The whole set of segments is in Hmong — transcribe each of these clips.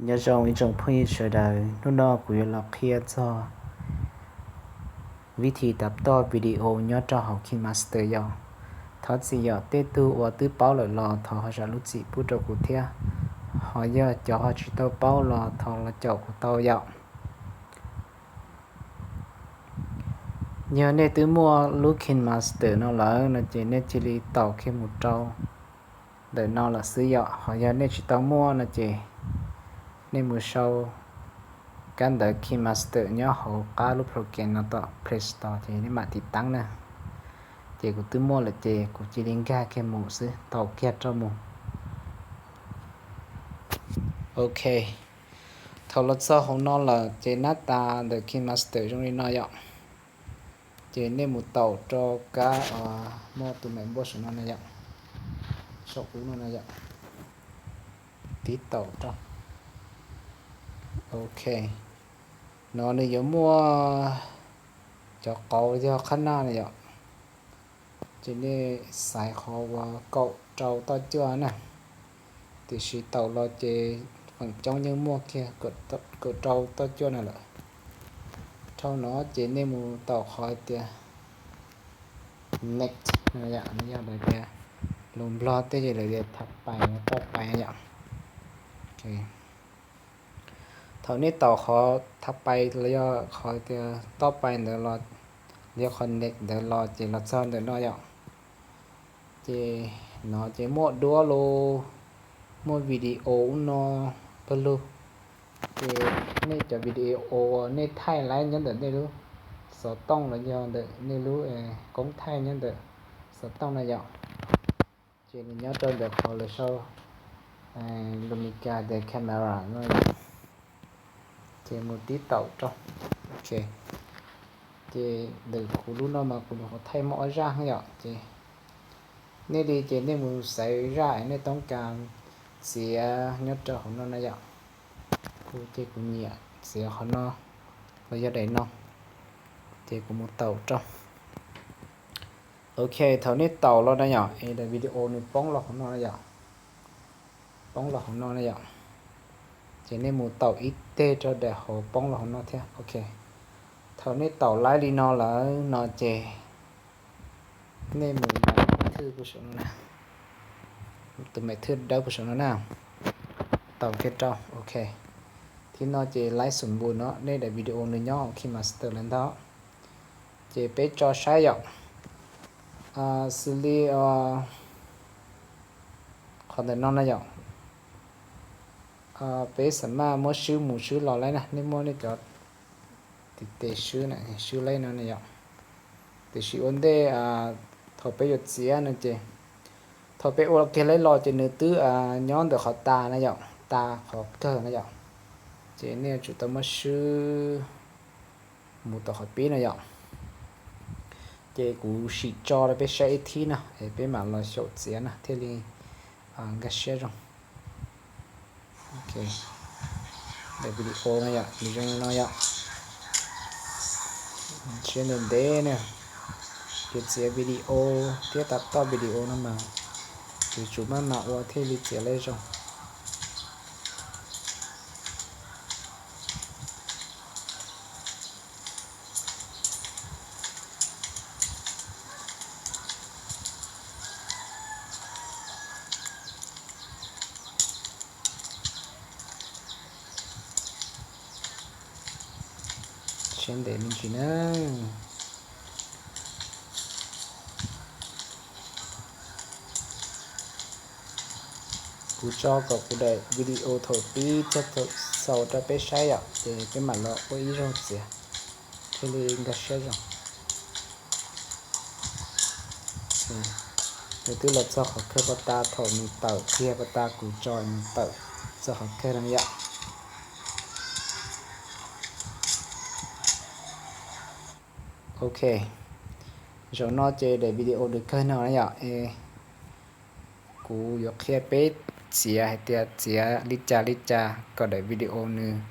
Nyob zoo ib tsoom phooj ywg sawv daws, hnub no kuv yuav los qhia txog vib thi tav toj video nyob rau hauv KineMaster yom. Thov txim yom, tej tug uas twb paub lawm los thov ho zam lub txim pub rau kuv thiab, ho yog cov ho tsis tau paub los thov los caum kuv tau yom. Yog nej twb muaj lub KineMaster no lawm no ces nej cia li taus kiag mus rau ntawm no lawm xwb yom. Ho yog nej tsis tau muaj no ces nej mus sau kab ntawv KineMaster nyob hauv qab lub program no tom Play Store ces nej mam tiv taab na. Ces kuv twb muaj lawm ces kuv cia li nkag kiag mus xwb, taus kiag rau mus. Ok, thaum los txog hauv no lawm ces nab tas ntawm KineMaster zoo li no yom. Ces nej mus taus rau kab, muaj tus mem npauj saum no na yom, saum ub no na yom, tib taus rau. Ok, no nws yuav muaj cov qauv yog qhab naj na yom. Ces nej xaiv qhov uas kaum rau toj cuaj na, tiam sis taus los ces feem coob yeej muaj kiag kaum rau toj cuaj na lawm. Dhau no ces nej mus taus qhov tias next, yog lawv tias, lus Nplog tej ces lawv tias tha pais, toj pais yom. Thaum nej taus qhov tha pais los yog qhov tias toj pais ntawd los, los yog qhov next ntawd los ces los txog ntawm no yom. Ces no ces muaj duab los, muaj video ub no pawg lug. Ces nej cov video uas nej thaij laib nyob ntawm nej lub xov tooj los yog ntawm nej lub koob thaij nyob ntawm xov tooj na yom. Ces nws nyob rau ntawm qhov lawv sau Lumika de Camera no yom. Ces mus tib taus rau. Ok, ces ntawm kuv lub no mas kuv nyuam qhuav thaij muaj ob zaj yom. Ces nej li ces nej mus xaiv zaj es nej toob kas txiav nyob rau hauv no na yom. Kuv ces kuv nyiam txiav qhov no los yog daim no, ces kuv mus taus rau. Ok, thaum nej taus los na yom, es daim video nws poob los hauv no na yom, poob los hauv no na yom. Ces nej mus taus ib teg rau daim hauv poob los hauv no thiab. Ok, thaum nej taus laib li no lawm no ces nej mus mem thwj puag saum no na, tus mem thwj dawb puag saum no na, taus kiag rau. Ok, thib no ces laib xum npus no nej daim video nws nyob hauv KineMaster lawm ntag. Ces peb tso saib yom. Xws li qhov ntawm no na yom, peb xam maj muab swb mus swb los laib na, nej muab nej cov tiv tes swb na, swb laib no na yom. Tiam sis ua ntej thaum peb yuav txiav no ces, thaum peb ua kiag laib los ces nws twb nyob ntawm qhov tas na yom, tas qhov kawg na yom. Ces nej yuav tsum tau muab swb mus tom qhov pib no yom. Ces kuv sim tso rau peb saib ib thib no es peb mam los xyaum txiav no thiaj li nkag siab zoo. Daim video no yom, nws zoo li no yom. Siab ntev ntev na, kev txiav video thiab tav toj video no mas yuav tsum maj mam ua thiaj li txiav laib zoo. Siab ntev me ntsis na. Kuv tso kom kuv daim video thaum pib thiaj thaum xaus rau peb saib yom, ces peb mam los ua ib zaug txiav thiaj li nkag siab zoo. Nws twb los txog qhov kawg pov tas thaum nws tawm kiag pov tas kuv tso nws tawm txog qhov kawg no yom. Ok, zaum no ces daim video nws kawg no na yom. Kuv yuav qhia peb txiav hais tias txiav li cas li cas kom daim video nws,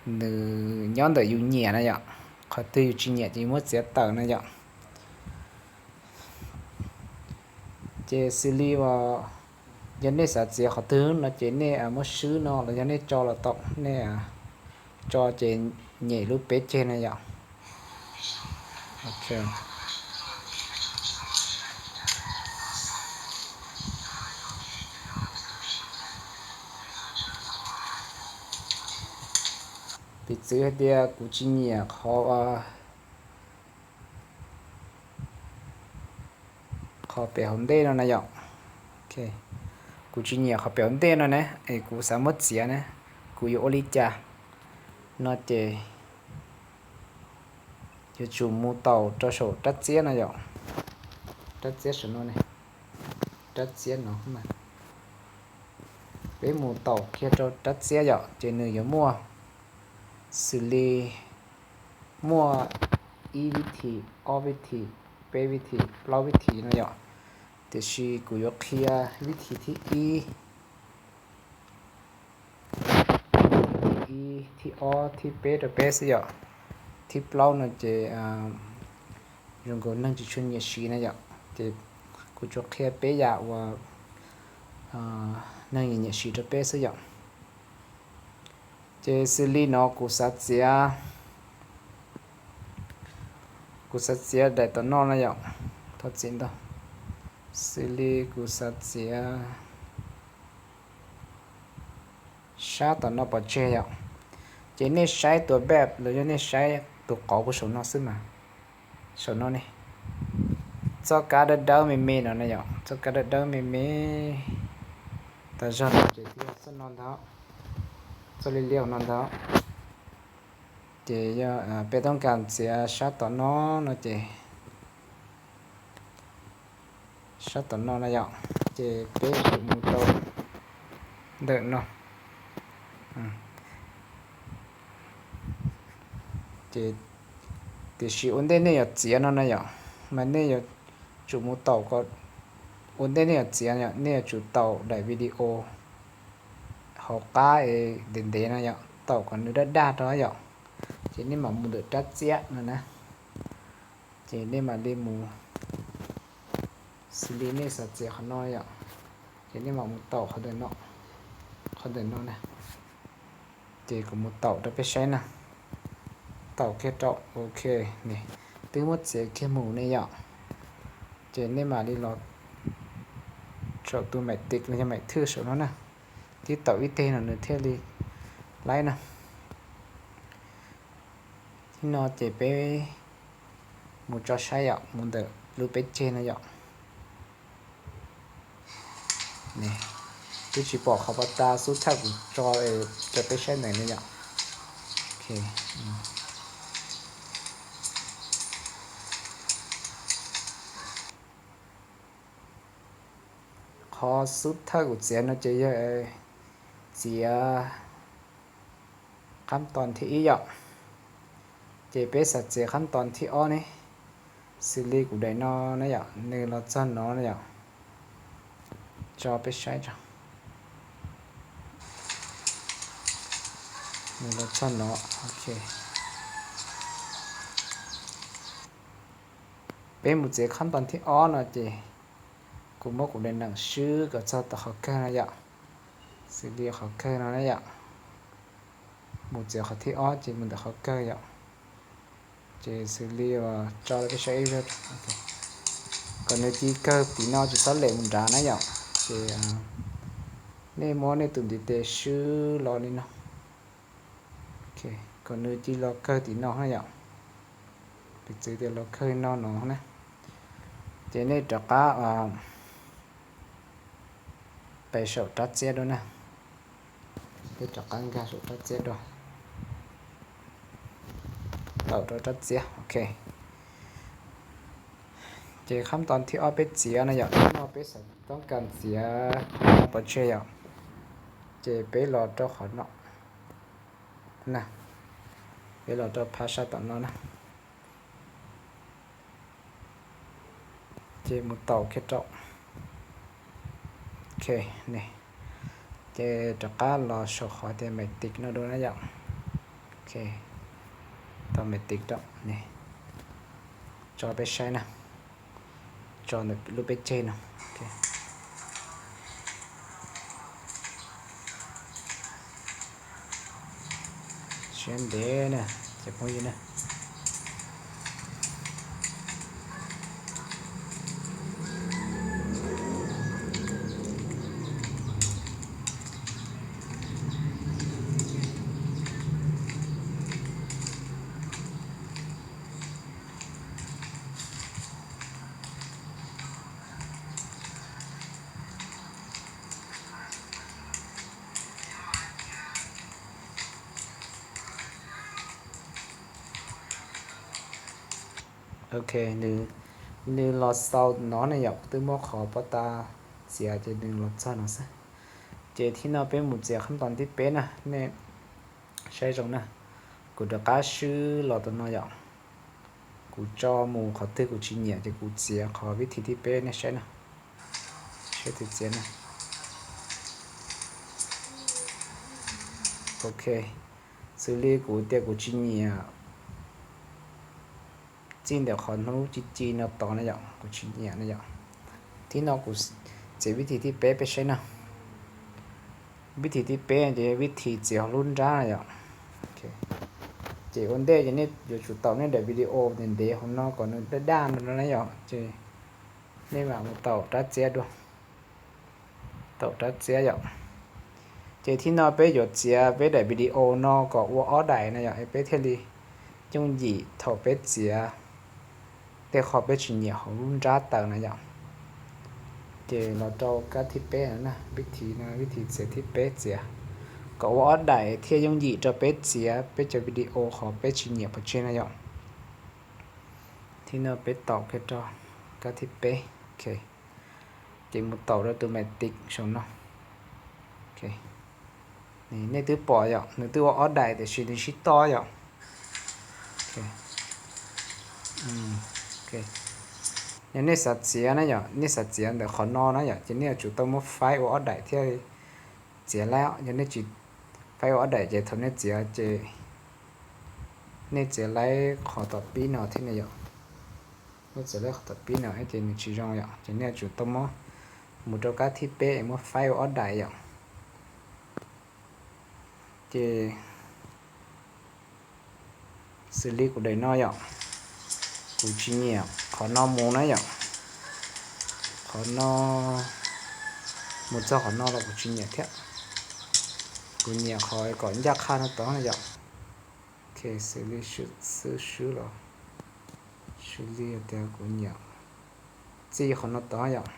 nws nyob ntawm yus nyiam na yom. Qhov twg yus tsis nyiam ces yus muab txiav tawm na yom. Ces xws li uas Yog nej xav txiav qhov twg no ces nej muab swb no los yog nej tso los tau, nej tso ces nyem lub peb ceg no yom. Piv txwv hais tias kuv tsis nyiam qhov, qhov pem hauv ntej no na yom. Kuv tsis nyiam qhov pem hauv ntej no na, es kuv xav muab txiav na, kuv yuav ua li cas no ces yuav tsum mus taus rau saum rab txiab no yom. Rab txiab saum no ne, rab txiab no. Peb mus taus kiag rau rab txiab yom, ces nws yuav muaj xws li muaj ib vib thim, ob vib thim, peb vib thim, plaub vib thim no yom. Tiam sis kuv yuav qhia vib thim thib ib, ib, thib ob, thib peb rau peb xwb yom. Thib plaub no ces zoo nkaus neeg tsis tshua nyiam siv na yom. Ces kuv tsuas qhia peb yam uas neeg nyiam nyiam siv rau peb xwb yom. Ces xws li no kuv xav txiav, kuv xav txiav daim tom no na yom. Thov txim ntau. Xws li kuv xav txiav sab tom no pov tseg yom. Ces nej saib tus npaj los yog nej saib tus qauv puag saum no xwb mas. Saum no ne, txoj kab dawb dawb me me no na yom, txoj kab dawb dawb me me. Tas zog no ces twb yog txoj no ntag, txoj liab liab no ntag. Ces yog peb toob kas txiav sab tom no no ces sab tom no na yom, ces peb yuav mus rau ntawm no. Ces tiam sis ua ntej nej yuav txiav no na yom, mas nej yuav tsum mus taus kom, ua ntej nej yuav txiav yom, nej yuav tsum taus daim video hauv qab es ntev ntev no yom, taus kom nws daj daj rau yom. Ces nej mam mus ntawm rab txiab no na. Ces nej mam li mus, xws li nej xav txiav qhov no yom, ces nej mam mus taus qhov ntawm no na. Ces kuv mus taus rau peb saib na. Taus kiag rau, ok, ne, twb muab txiav kiag mus ne yom. Ces nej mam li los saum tus maim tiv los yog maim thwj saum no na, tib taus ib teg no nws thiaj li laib na. Tib no ces peb mus tso saib yom, mus ntawm lub peb ceg no yom. Twb tsis pom qhov pov tas xub thawj kuv tso rau peb saib ntawm no yom. Qhov xub thawj kuv txiav no ces yog txiav qab tos thib ib yom. Ces peb xav txiav qab tos thib ob ne, xws li kuv daim no na yom, nws los txog no na yom. Tso peb saib tso. Nws los txog no, ok. Peb mus txiav qab tos thib ob no ces kuv muab kuv daim neem swb kom txog tom qhov kawg no yom. Xws li qhov kawg no na yom. Mus txiav qhov thib ob ces mus ntawm qhov kawg yom. Ces xws li tso rau peb saib ib zaug, kom nws ci kawg tim no tsis txhob lem mus nrad na yom. Ces nej muab nej tus ntiv tes swb los li no, kom nws ci los kawg tim no na yom. Piv txwv tias los kawg no no na. Ces nej rov qab pais saum rab txiab dua na. Peb rov qab nkag saum rab txiab dua. Taus rau rab txiab, ok. Ces qab tos thib ob peb txiav no yom, no peb xav toob kas txiav qhov no pov tseg yom. Ces peb los rau qhov no na, peb los rau phab sab tom no na. Ces mus taus kiag rau, ok, ne. Ces rov qab los saum qhov tias maim tiv no dua na yom. Ok, tau maim tiv rau ne, tso peb saib na, tso ntawm lub peb ceg no. Siab ntev na, cov phooj ywg na. Ok, nws, nws los xaus no ne yom, twb muab qhov pov tas txiav ces nws los txog no xwb. Ces thib no peb mus txiav qhov ntoo thib peb na, nej saib zoo na. Kuv rov qab swb los tom no yom. Kuv tso mus qhov twg kuv tsis nyiam ces kuv txiav qhov vib thib thib peb nej saib na. Saib tus txiav na. Ok, xws li kuv tias kuv tsis nyiam txij ntawm qhov hnub ci ci no tod na yom, kuv tsis nyiam na yom. Thib no kuv txiav vib thib thib peb peb saib na. Vib thib thib peb ces vib thib txiav hauv lub nrab na yom. Ces ua ntej ces nej yuav tsum taum nej daim video ntev ntev hauv no kom nws daj daj no na yom, ces nej mam mus taum rab txiab dua. Taum rab txiab yom. Ces thib no peb yuav txiav peb daim video no kom ua ob daim na yom, es peb thiaj li yooj yim thaum peb txiav tej qho peb tsis nyiam hauv lub nrab tawm na yom. Ces los rau kab thib peb na, vib thib no, vib thib txiav thib peb txiav kom ua ob daim thiaj yooj yim rau peb txiav peb cov video qhov peb tsis nyiam pov tseg na yom. Thib no peb taum kiag rau kab thib peb, ok. Ces mus taum rau tus matic saum no. Nej twb pom yom, nws twb ua ob daim tiam sis nws sib toj yom. Yog nej xav txiav na yom, nej xav txiav ntawm qhov no na yom, ces nej yuav tsum tau muab faib ua ob daim thiaj txiav laib. Yog nej tsis faib ua ob daim ces thaum nej txiav ces nej txiav laib qhov tom pib no thiab ne yom. Nej txiav laib qhov tom pib no ces nws tsis zoo yom, ces nej yuav tsum tau muab mus rau kab thib peb es muab faib ua ob daim yom. Ces xws li kuv daim no yom, kuv tsis nyiam qhov no mus na yom. Qhov no mus txog qhov no los kuv tsis nyiam thiab. Kuv nyiam qhov kom ncaj qha no tod na yom. Ok, xws li xwb xwb los, xws li tias kuv nyiam txij qhov no tod yom.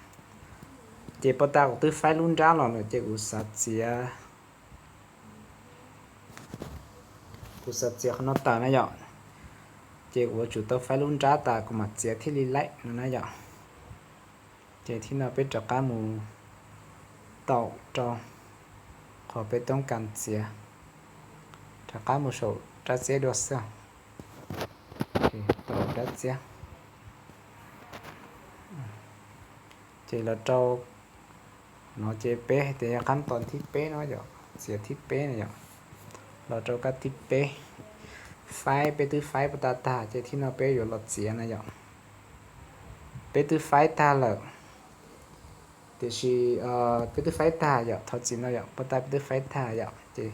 Ces pov tas kuv twb faib lub nrab los lawm ces kuv xav txiav, kuv xav txiav qhov no tawm na yom. Ces kuv yuav tsum tau faib lub nrab tas kuv mam txiav thiaj li laib no na yom. Ces thib no peb rov qab mus taum rau qhov peb toob kas txiav, rov qab mus saum rab txiab dua xwb. Taum rab txiab. Ces los rau no ces peb hais tias yog qab ntoo thib peb no yom, txiav thib peb na yom. Los rau kab thib peb, faib, peb twb faib pov tas tag ces thib no peb yuav los txiav na yom. Peb twb faib tag lawm, tiam sis peb twb faib tag yom, thov txim no yom, pov tas peb twb faib tag yom, ces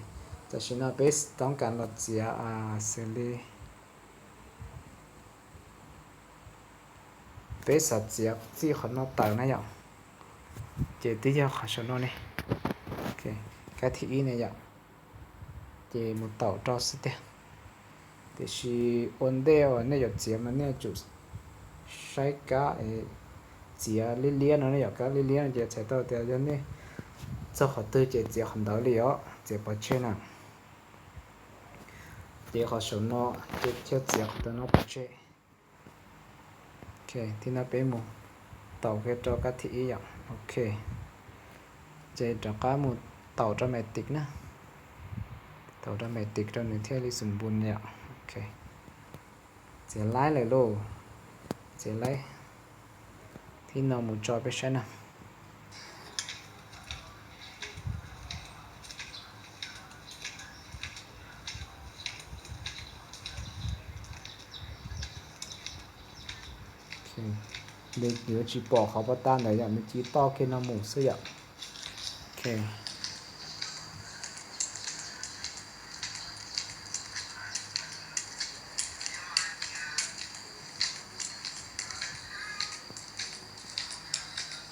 tam sim no peb toob kas los txiav xws li peb xav txiav txij qhov no tawm na yom, ces twb yog qhov saum no ne, kab thib ib ne yom, ces mus taum rau xwb tiag. Tiam sis ua ntej uas nej yuav txiav mas nej yuav tsum saib kab txiav liab liab no, nej yog kab liab liab no ces txhais tau tias yog nej txog qhov twg ces txiav qhov ntawd li os, txiav pov tseg na. Ces qhov saum no ces thiaj txiav qhov ntawd no pov tseg. Ok, thib no peb mus taum kiag rau kab thib ib yom. Ok, ces rov qab mus taum rau matic na, taum rau matic rau nws thiaj li xum npun yom. Ok, txiav laib lawm lauj, txiav laib. Thib no mus tso peb saib na. Nws yuav tsis pom qhov pov tas ntawd yom, nws cia li toj kiag no mus xwb yom. Ok,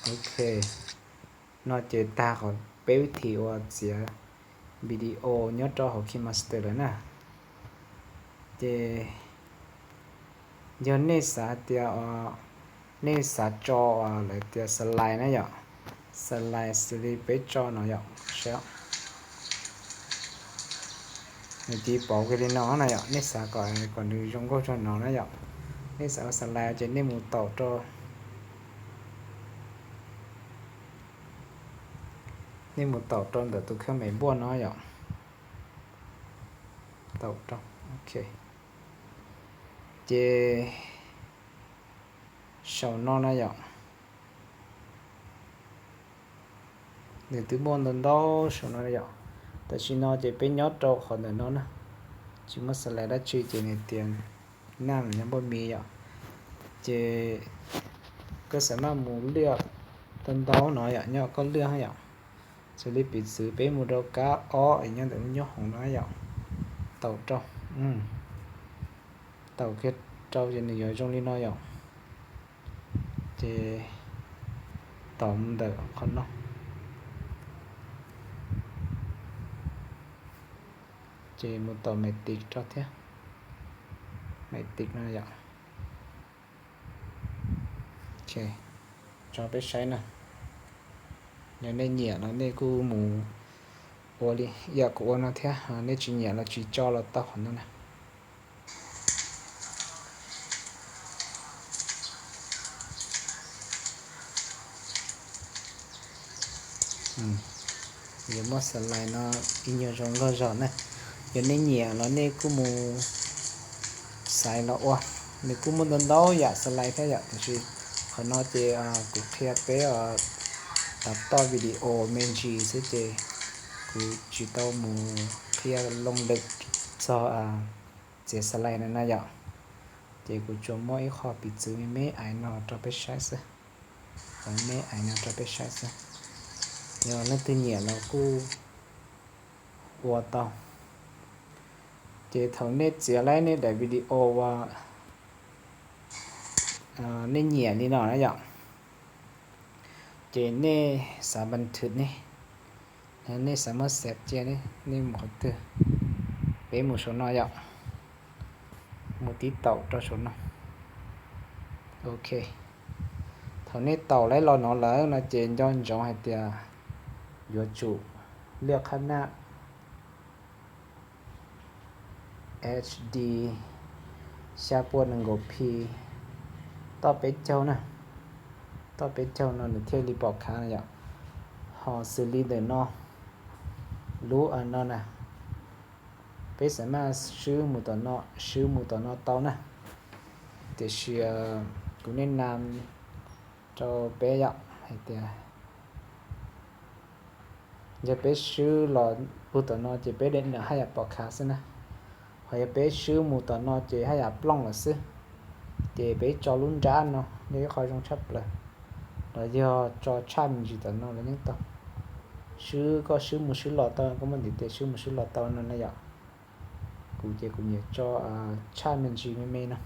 Ok, no ces tag qhov peb vib thim uas txiav video nyob rau hauv KineMaster lawm na. Ces yog nej xav tias, nej xav tso uas lawv tias slide na yom, slide xws li peb tso no yom, saib, nws tiv pauv kiag li no na yom, nej xav kom, kom nws zoo nkauj zog no na yom, nej xav ua slide ces nej mus taum rau, nej mus taum rau ntawm tus kheej mem npuaj no yom, taum rau, ok, ces saum no na yom, nws twb muaj ntau ntau saum no yom. Tam sim no ces peb nyob rau qhov ntawm no na, tsis muaj slide dab tsi ces nws tias naj nyob npaj mis yom. Ces koj xav maj mus liaj ntau ntau no yom, nyob koj liaj yom. Xws li piv txwv peb mus rau kab ob es nyob ntawm lub nyob hoom no yom, taum rau, taum kiag rau ces nws yuav zoo li no yom. Ces taum ntawm qhov no, ces mus taum maiv tiv rau thiab, maiv tiv no yom. Ok, tso peb saib na. Yog nej nyiam los nej kuj mus ua li yam kuv ua no thiab, nej tsis nyiam los tsis tso los tau qhov no na. Yuav muaj slide no ib nyuag zoo nkauj zog na. Yog nej nyiam los nej kuj mus xaiv los ua. Nws kuj muaj ntau ntau yam slide thiab yom, tiam sis qhov no ces kuv qhia peb tab tom video me ntsis xwb ces kuv tsis tau mus qhia loo lwm txog txiav slide no na yom. Ces kuv tsuas muab ib qho piv txwv me me ais no rau peb saib xwb. Qhov me me ais no rau peb saib xwb. Yog leej twg nyiam los kuj ua tau. Ces thaum nej txiav lawm nej daim video uas nej nyiam li no na yom, ces nej xav npab thwm ne, nej xav muab xav cia ne, nej mus qhov twg? Peb mus saum no yom, mus tib taum rau saum no. Ok, thaum nej taum lawm los no lawm no ces nco ntsoov hais tias yuav tsum liaj qhab naj HD xya puas nees nkaum P, toj peb caug na, toj peb caug no nws thiaj li pom khav na yom. Ho xws li ntawm no, lub no na, peb xav maj swb mus tom no, swb mus tom no tau na. Tiam sis kuv nej nam rau peb yom hais tias yog peb swb los puag tom no ces peb daim nam haj yam pom khav xwb na. Ho yog peb swb mus tom no ces haj yam plooj lawm xwb. Ces peb tso lub nrab no yog ib qho zoo tshaj plaws, los yog tso tshaj me ntsis tom no los yeej tau. Swb, koj swb mus swb los tau, koj muaj ntiv tes swb mus swb los tau no na yom. Kuv ces kuv nyiam tso tshaj me ntsis me me no,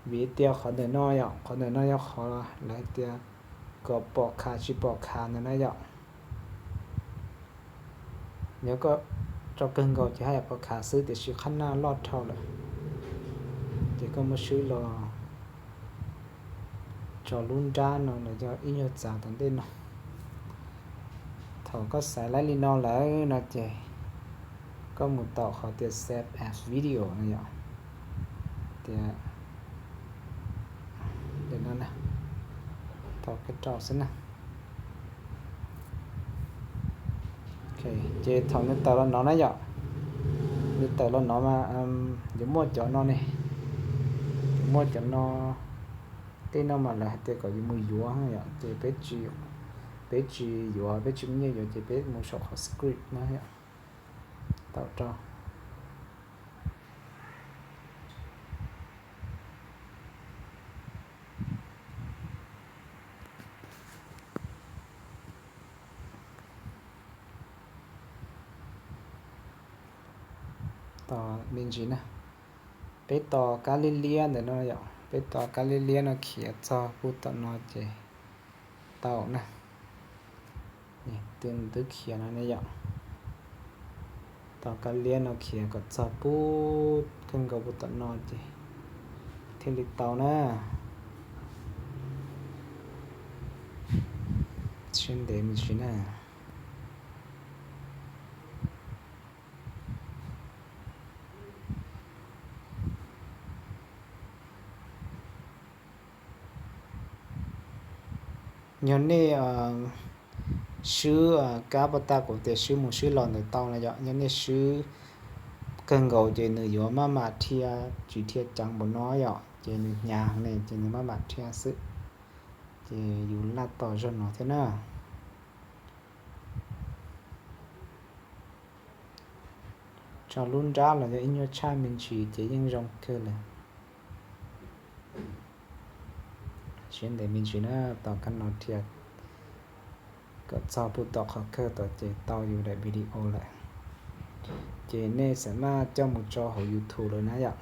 vim tias qhov ntawm no yom, qhov ntawm no yog qhov lawv hais tias kom pom khav tsis pom khav ntawm no yom. Yog koj tso kawg nkaus ces haj yam pom khav xwb, tiam sis qhab naj loj dhau lawm, ces koj muab swb los tso lub nrab no los yog ib nyuag txav tom ntej no. Thaum koj xaiv laib li no lawm no ces koj mus tom qhov tias save as video no yom, tias no, thaum koj rau xwb na. Ces thaum nws tawm los no na yom, nws tawm los no mas yuav muaj cov no ne, yuav muaj cov no, tej no mas lawv hais tias kom yus mus yuav yom, ces peb tsis, peb tsis yuav, peb tsis muaj nyiaj yuav ces peb mus saum qhov script no yom, tau rau tos me ntsis na. Peb tos kab liab liab ntawm no yom, peb tos kab liab liab no khiav txog puag tom no ces tau na. Twb khiav no ne yom. Tau kab liab no khiav kom txog pub kawg nkaus pub tom no ces thiaj li tau na. Siab ntev me ntsis na. Yog nej swb kab pov tag kuv tias swb mus swb los ntawd tau no yom. Yog nej swb kawg nkaus ces nws yuav maj mam dhia, tsis dhia ceev npaum no yom, ces nws hnyav ne ces nws maj mam dhia xwb. Ces yus laj tos zog no thiab na. Tso lub nrab los yog ib nyuag tshaj me ntsis ces yeej zoo kawg lawm. Siab ntev me ntsis na, tos kab no dhia kom txog pub tom qhov kawg tod ces tau yus daim video lawm. Ces nej xam maj coj mus tso hauv YouTube lawm na yom.